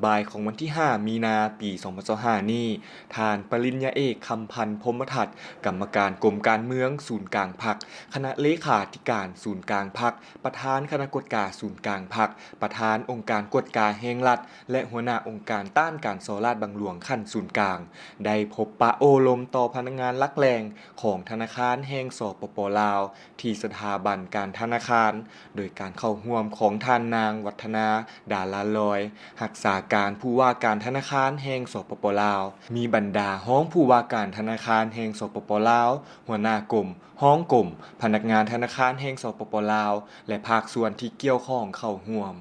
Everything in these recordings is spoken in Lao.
ບ່າຍຂອງວັນທີຫ້າ ມີນາ ປີສອງພັນຊາວຫ້ານີ້, ທ່ານປະລິນຍາເອກ ຄຳພັນ ພົມມະທັດ ກຳມະການກົມການເມືອງສູນກາງພັກ, ຄະນະເລຂາທິການສູນກາງພັກ, ປະທານຄະນະກວດກາສູນກາງພັກ, ປະທານອົງການກວດກາແຫ່ງລັດ ແລະ ຫົວໜ້າອົງການຕ້ານການສໍ້ລາດບັງຫຼວງຂັ້ນສູນກາງ ໄດ້ພົບປະໂອ້ລົມຕໍ່ພະນັກງານຫຼັກແຫຼ່ງຂອງທະນາຄານແຫ່ງ ສປປ ລາວ ທີ່ສະຖາບັນການທະນາຄານ, ໂດຍການເຂົ້າຮ່ວມຂອງທ່ານນາງ ວັດທະນາ ດາລາລອຍ ຮັກສາການຜູ້ວ່າການທະນາຄານແຫ່ງ ສປປ ລາວ, ມີບັນດາຮອງຜູ້ວ່າການທະນາຄານແຫ່ງ ສປປ ລາວ, ຫົວໜ້າກົມ, ຮອງກົມ, ພະນັກງານທະນາຄານແຫ່ງ ສປປ ລາວ ແລະ ພາກສ່ວນທີ່ກ່ຽວຂ້ອງເຂົ້າຮ່ວມ.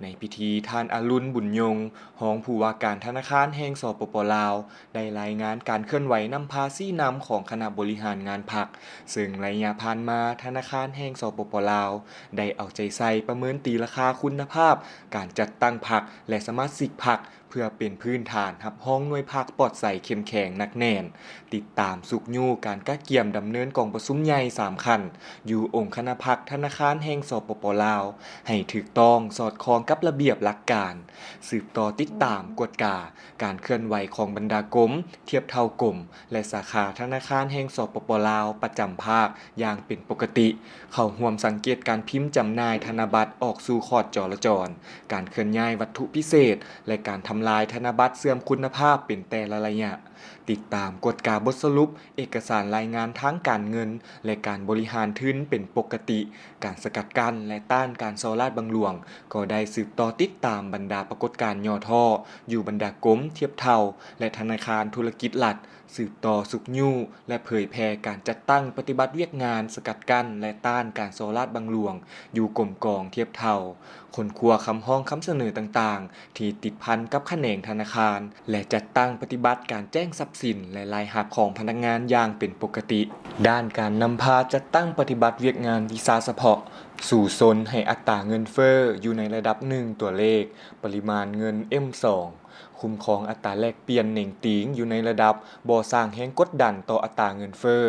ໃນພິທີ, ທ່ານ ອະລຸນ ບຸນຍົງ ຮອງຜູ້ວ່າການທະນາຄານແຫ່ງ ສປປ ລາວ ໄດ້ລາຍງານການເຄື່ອນໄຫວນຳພາຊີ້ນຳຂອງຄະນະບໍລິຫານງານພັກ, ເຊິ່ງໄລຍະຜ່ານມາ ທະນາຄານແຫ່ງ ສປປ ລາວ ໄດ້ເອົາໃຈໃສ່ປະເມີນຕີລາຄາຄຸນນະພາບການຈັດຕັ້ງພັກ ແລະ ສະມາຊິກພັກ ເພື່ອເປັນພື້ນຖານຮັບຮອງໜ່ວຍພັກປອດໃສເຂັ້ມແຂງໜັກແໜ້ນ, ຕິດຕາມຊຸກຍູ້ການກະກຽມດຳເນີນກອງປະຊຸມໃຫຍ່ສາມຂັ້ນ ຢູ່ອົງຄະນະພັກທະນາຄານແຫ່ງ ສປປ ລາວ ໃຫ້ຖືກຕ້ອງສອດຄ່ອງກັບລະບຽບຫຼັກການ, ສືບຕໍ່ຕິດຕາມກວດກາການເຄື່ອນໄຫວຂອງບັນດາກົມ, ທຽບເທົ່າກົມ ແລະ ສາຂາທະນາຄານແຫ່ງ ສປປ ລາວ ປະຈຳພາກຢ່າງເປັນປົກກະຕິ, ເຂົ້າຮ່ວມສັງເກດການພິມຈຳໜ່າຍທະນະບັດອອກສູ່ຂອດຈໍລະຈອນ, ການເຄື່ອນຍ້າຍວັດຖຸພິເສດ ແລະ ການທຳລາຍທະນະບັດເສື່ອມຄຸນນະພາບເປັນແຕ່ລະໄລຍະ, ຕິດຕາມກວດກາບົດສະຫຼຸບເອກະສານລາຍງານທາງການເງິນ ແລະ ການບໍລິຫານທຶນເປັນປົກກະຕິ, ການສະກັດກັ້ນ ແລະ ຕ້ານການສໍ້ລາດບັງຫຼວງ ກໍໄດ້ສືບຕໍ່ຕິດຕາມບັນດາປາກົດການຫຍໍ້ທໍ້ຢູ່ບັນດາກົມ, ທຽບເທົ່າ ແລະ ທະນາຄານທຸລະກິດລັດ, ສືບຕໍ່ຊຸກຍູ້ ແລະ ເຜີຍແຜ່ການຈັດຕັ້ງປະຕິບັດວຽກງານສະກັດກັ້ນ ແລະ ຕ້ານການສໍ້ລາດບັງຫຼວງຢູ່ກົມກອງທຽບເທົ່າ, ຄົ້ນຄວ້າຄຳຮ້ອງຄຳສະເໜີຕ່າງໆທີ່ຕິດພັນກັບຂະແໜງທະນາຄານ ແລະ ຈັດຕັ້ງປະຕິບັດການແຈ້ງຊັບສິນ ແລະ ລາຍຮັບຂອງພະນັກງານຢ່າງເປັນປົກກະຕິ. ດ້ານການນຳພາຈັດຕັ້ງປະຕິບັດວຽກງານວິຊາສະເພາະ, ສູ້ຊົນໃຫ້ອັດຕາເງິນເຟີ້ຢູ່ໃນລະດັບໜຶ່ງຕົວເລກ, ປະລິມານເງິນ ເອັມສອງ, ຄຸ້ມຄອງອັດຕາແລກປ່ຽນເໜັງຕີງຢູ່ໃນລະດັບບໍ່ສ້າງແຮງກົດດັນຕໍ່ອັດຕາເງິນເຟີ້,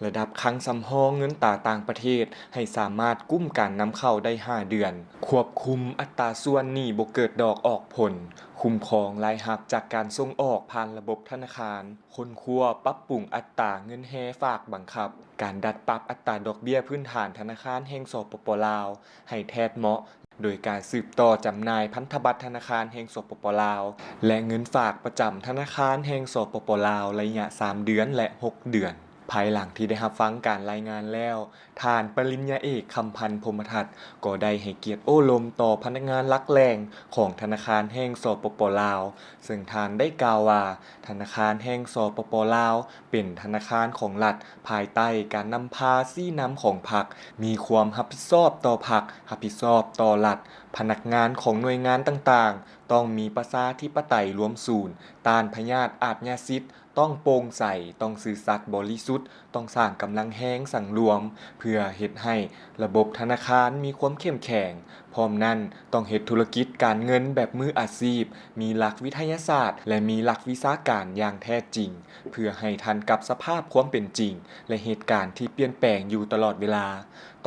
ລະດັບຄັງສຳຮອງເງິນຕາຕ່າງປະເທດໃຫ້ສາມາດກຸ້ມການນຳເຂົ້າໄດ້ຫ້າເດືອນ, ຄວບຄຸມອັດຕາສ່ວນໜີ້ບໍ່ເກີດດອກອອກຜົນ, ຄຸ້ມຄອງລາຍຮັບຈາກການສົ່ງອອກຜ່ານລະບົບທະນາຄານ, ຄົ້ນຄວ້າປັບປຸງອັດຕາເງິນແຮ່ຝາກບັງຄັບ, ການດັດປັບອັດຕາດອກເບ້ຍພື້ນຖານທະນາຄານແຫ່ງ ສປປ ລາວ ໃຫ້ແທດເໝາະ ໂດຍການສືບຕໍ່ຈຳໜ່າຍພັນທະບັດທະນາຄານແຫ່ງ ສປປ ລາວ ແລະ ເງິນຝາກປະຈຳທະນາຄານແຫ່ງ ສປປ ລາວ ໄລຍະສາມເດືອນ ແລະ ຫົກເດືອນ. ພາຍຫຼັງທີ່ໄດ້ຮັບຟັງການລາຍງານແລ້ວ, ທ່ານປະລິນຍາເອກ ຄຳພັນ ພົມມະທັດ ກໍໄດ້ໃຫ້ກຽດໂອ້ລົມຕໍ່ພະນັກງານຫຼັກແຫຼ່ງຂອງທະນາຄານແຫ່ງ ສປປ ລາວ, ເຊິ່ງທ່ານໄດ້ກ່າວວ່າ ທະນາຄານແຫ່ງ ສປປ ລາວ ເປັນທະນາຄານຂອງລັດ ພາຍໃຕ້ການນຳພາຊີ້ນຳຂອງພັກ, ມີຄວາມຮັບຜິດຊອບຕໍ່ພັກ, ຮັບຜິດຊອບຕໍ່ລັດ, ພະນັກງານຂອງໜ່ວຍງານຕ່າງໆ ຕ້ອງມີປະຊາທິປະໄຕລວມສູນ, ຕ້ານພະຍາດອາດຍາສິດ, ຕ້ອງໂປ່ງໃສ, ຕ້ອງຊື່ສັດບໍລິສຸດ, ຕ້ອງສ້າງກຳລັງແຮງສັງລວມ ເພື່ອເຮັດໃຫ້ລະບົບທະນາຄານມີຄວາມເຂັ້ມແຂງ. ພ້ອມນັ້ນ, ຕ້ອງເຮັດທຸລະກິດການເງິນແບບມືອາຊີບ, ມີຫຼັກວິທະຍາສາດ ແລະ ມີຫຼັກວິຊາການຢ່າງແທ້ຈິງ, ເພື່ອໃຫ້ທັນກັບສະພາບຄວາມເປັນຈິງ ແລະ ເຫດການທີ່ປ່ຽນແປງຢູ່ຕະຫຼອດເວລາ.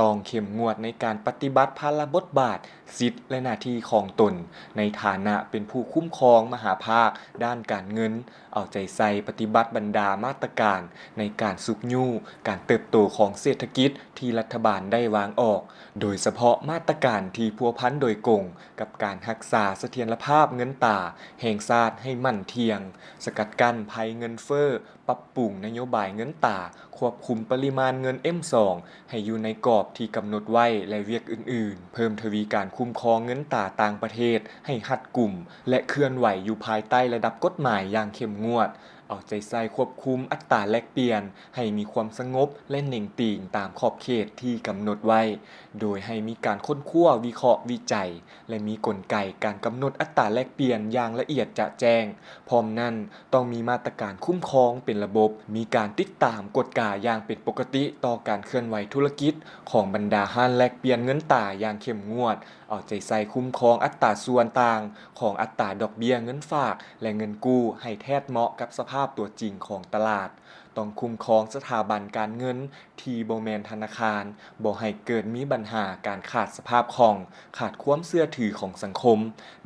ຕ້ອງເຂັ້ມງວດໃນການປະຕິບັດພາລະບົດບາດ, ສິດ ແລະ ໜ້າທີ່ຂອງຕົນໃນຖານະເປັນຜູ້ຄຸ້ມຄອງມະຫາພາກດ້ານການເງິນ, ເອົາໃຈໃສ່ປະຕິບັດບັນດາມາດຕະການໃນການຊຸກຍູ້ການເຕີບໂຕຂອງເສດຖະກິດທີ່ລັດຖະບານໄດ້ວາງອອກ, ໂດຍສະເພາະມາດຕະການທີ່ພົວພັນໂດຍກົງກັບການຮັກສາສະຖຽນລະພາບເງິນຕາແຫ່ງຊາດໃຫ້ໝັ້ນທ່ຽງ, ສະກັດກັ້ນໄພເງິນເຟີ້, ປັບປຸງນະໂຍບາຍເງິນຕາ, ຄວບຄຸມປະລິມານເງິນ ເອັມສອງ ໃຫ້ຢູ່ໃນກອບທີ່ກຳນົດໄວ້ ແລະ ວຽກອື່ນໆ, ເພີ່ມທະວີການຄຸ້ມຄອງເງິນຕາຕ່າງປະເທດໃຫ້ຮັດກຸມ ແລະ ເຄື່ອນໄຫວຢູ່ພາຍໃຕ້ລະດັບກົດໝາຍຢ່າງເຂັ້ມງວດ, ເອົາໃຈໃສ່ຄວບຄຸມອັດຕາແລກປ່ຽນໃຫ້ມີຄວາມສະຫງົບ ແລະ ເໜັງຕີງຕາມຂອບເຂດທີ່ກຳນົດໄວ້, ໂດຍໃຫ້ມີການຄົ້ນຄວ້າ, ວິເຄາະ, ວິໄຈ ແລະ ມີກົນໄກການກຳນົດອັດຕາແລກປ່ຽນຢ່າງລະອຽດຈະແຈ້ງ. ພ້ອມນັ້ນ, ຕ້ອງມີມາດຕະການຄຸ້ມຄອງເປັນລະບົບ, ມີການຕິດຕາມກວດກາຢ່າງເປັນປົກກະຕິຕໍ່ການເຄື່ອນໄຫວທຸລະກິດຂອງບັນດາຮ້ານແລກປ່ຽນເງິນຕາຢ່າງເຂັ້ມງວດ, ເອົາໃຈໃສ່ຄຸ້ມຄອງອັດຕາສ່ວນຕ່າງຂອງອັດຕາດອກເບ້ຍເງິນຝາກ ແລະ ເງິນກູ້ໃຫ້ແທດເໝາະກັບສະພາບຕົວຈິງຂອງຕະຫຼາດ. ຕ້ອງຄຸ້ມຄອງສະຖາບັນການເງິນທີ່ບໍ່ແມ່ນທະນາຄານ, ບໍ່ໃຫ້ເກີດມີບັນຫາການຂາດສະພາບຄ່ອງ, ຂາດຄວາມເຊື່ອຖືຂອງສັງຄົມ,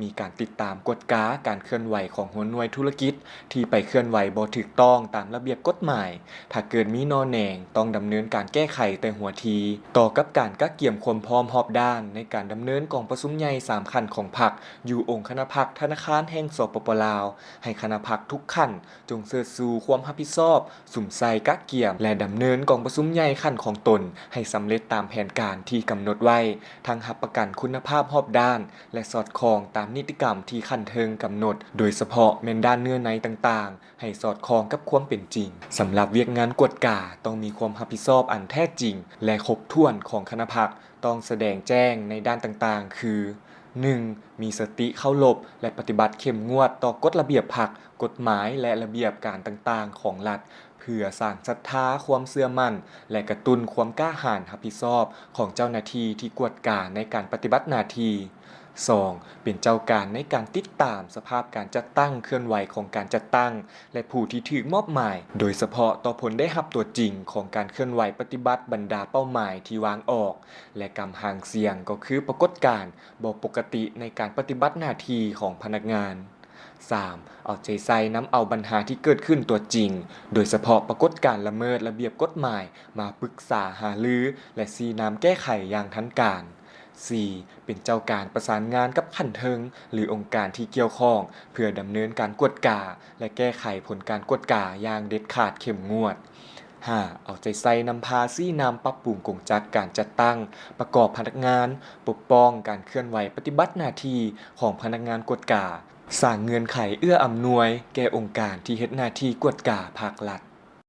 ມີການຕິດຕາມກວດກາການເຄື່ອນໄຫວຂອງຫົວໜ່ວຍທຸລະກິດທີ່ໄປເຄື່ອນໄຫວບໍ່ຖືກຕ້ອງຕາມລະບຽບກົດໝາຍ. ຖ້າເກີດມີໜໍ່ແໜງ, ຕ້ອງດຳເນີນການແກ້ໄຂແຕ່ຫົວທີ. ຕໍ່ກັບການກະກຽມຄວາມພ້ອມຮອບດ້ານໃນການດຳເນີນກອງປະຊຸມໃຫຍ່ສາມຂັ້ນຂອງພັກ ຢູ່ອົງຄະນະພັກທະນາຄານແຫ່ງ ສປປ ລາວ, ໃຫ້ຄະນະພັກທຸກຂັ້ນ ຈົ່ງເຊີດຊູຄວາມຮັບຜິດຊອບ, ສຸມໃສ່ກະກຽມ ແລະ ດຳເນີນກອງປະຊຸມໃຫຍ່ຂັ້ນຂອງຕົນໃຫ້ສຳເລັດຕາມແຜນການທີ່ກຳນົດໄວ້, ທັງຮັບປະກັນຄຸນນະພາບຮອບດ້ານ ແລະ ສອດຄ່ອງຕາມນິຕິກຳທີ່ຂັ້ນເທິງກຳນົດ, ໂດຍສະເພາະແມ່ນດ້ານເນື້ອໃນຕ່າງໆ ໃຫ້ສອດຄ່ອງກັບຄວາມເປັນຈິງ. ສຳລັບວຽກງານກວດກາ ຕ້ອງມີຄວາມຮັບຜິດຊອບອັນແທ້ຈິງ ແລະ ຄົບຖ້ວນຂອງຄະນະພັກ, ຕ້ອງສະແດງແຈ້ງໃນດ້ານຕ່າງໆ ຄື ໜຶ່ງ ມີສະຕິເຄົາລົບ ແລະ ປະຕິບັດເຂັ້ມງວດຕໍ່ກົດລະບຽບພັກ, ກົດໝາຍ ແລະ ລະບຽບການຕ່າງໆຂອງລັດ ເພື່ອສ້າງສັດທາ, ຄວາມເຊື່ອໝັ້ນ ແລະ ກະຕຸ້ນຄວາມກ້າຫານຮັບຜິດຊອບຂອງເຈົ້າໜ້າທີ່ທີ່ກວດກາໃນການປະຕິບັດໜ້າທີ່. ສອງ ເປັນເຈົ້າການໃນການຕິດຕາມສະພາບການຈັດຕັ້ງເຄື່ອນໄຫວຂອງການຈັດຕັ້ງ ແລະ ຜູ້ທີ່ຖືກມອບໝາຍ, ໂດຍສະເພາະຕໍ່ຜົນໄດ້ຮັບຕົວຈິງຂອງການເຄື່ອນໄຫວປະຕິບັດບັນດາເປົ້າໝາຍທີ່ວາງອອກ ແລະ ກຳຫາງສຽງກໍຄືປາກົດການບໍ່ປົກກະຕິໃນການປະຕິບັດໜ້າທີ່ຂອງພະນັກງານ. ສາມ ເອົາໃຈໃສ່ນຳເອົາບັນຫາທີ່ເກີດຂຶ້ນຕົວຈິງ, ໂດຍສະເພາະປາກົດການລະເມີດລະບຽບກົດໝາຍ ມາປຶກສາຫາລື ແລະ ຊີ້ນຳແກ້ໄຂຢ່າງທັນການ. ສີ່ ເປັນເຈົ້າການປະສານງານກັບຂັ້ນເທິງ ຫຼື ອົງການທີ່ກ່ຽວຂ້ອງ ເພື່ອດຳເນີນການກວດກາ ແລະ ແກ້ໄຂຜົນການກວດກາຢ່າງເດັດຂາດເຂັ້ມງວດ. ຫ້າ ເອົາໃຈໃສ່ນຳພາຊີ້ນຳປັບປຸງກົງຈັກການຈັດຕັ້ງປະກອບພະນັກງານ, ປົກປ້ອງການເຄື່ອນໄຫວປະຕິບັດໜ້າທີ່ຂອງພະນັກງານກວດກາ, ສ້າງເງື່ອນໄຂເອື້ອອຳນວຍແກ່ອົງການທີ່ເຮັດໜ້າທີ່ກວດກາພາກລັດ.